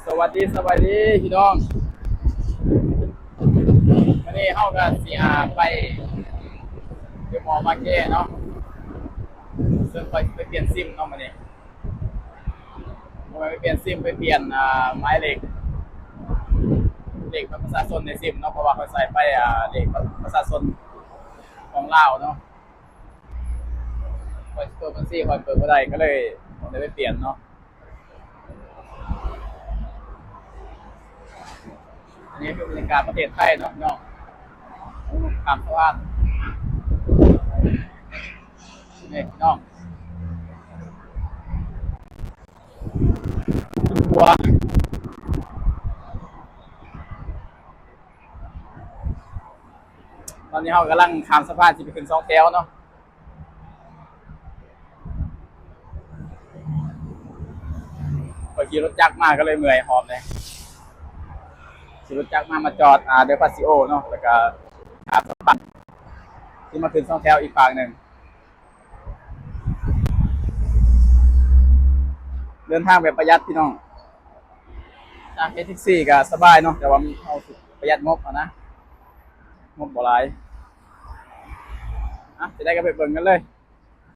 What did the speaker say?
ສະບາຍດີ ສະບາຍດີພີ່ນ້ອງ. ມື້ນີ້ເຮົາກໍຊິ ອ່າ ໄປຢູ່ມອມາເກເນາະ, ເຊິ່ງຂ້ອຍຊິໄປປ່ຽນຊິມເນາະມື້ນີ້. ບໍ່ແມ່ນໄປປ່ຽນຊິມ, ໄປປ່ຽນ ອ່າ ໝາຍເລກ ເລກບັດປະຊາຊົນໃນຊິມເນາະ, ເພາະວ່າຂ້ອຍໃສ່ໄປ ອ່າ ເລກບັດປະຊາຊົນຂອງລາວເນາະ. ຂ້ອຍເປີດບັນຊີ ຂ້ອຍເປີດບໍ່ໄດ້ ກໍເລີຍຕ້ອງໄດ້ໄປປ່ຽນເນາະ. ອັນນີ້ຄືບັນຍາກາດປະເທດໄທເນາະ ພີ່ນ້ອງ. ຂ້າມສະພານ ນີ້ພີ່ນ້ອງ. ຕອນນີ້ເຮົາກຳລັງຂ້າມສະພານ ຊິໄປຂຶ້ນສອງແຖວເນາະ. ຂ້ອຍຂີ່ລົດຈັກມາກໍເລີຍເມື່ອຍຫອບເລີຍ. ຂີ່ລົດຈັກມາ ມາຈອດ ອ່າ ເດີພາຊິໂອເນາະ, ແລ້ວກໍຂ້າມສະພານ ຊິມາຂຶ້ນສອງແຖວອີກຟາກໜຶ່ງ. ເດີນທາງແບບປະຢັດພີ່ນ້ອງ. ການເຮັດແທັກຊີກໍສະບາຍເນາະ, ແຕ່ວ່າເຮົາປະຢັດງົບເອົານະ, ງົບບໍ່ຫຼາຍ. ອ່ະ ຊິໄດ້ກໍໄປເບິ່ງກັນເລີຍ.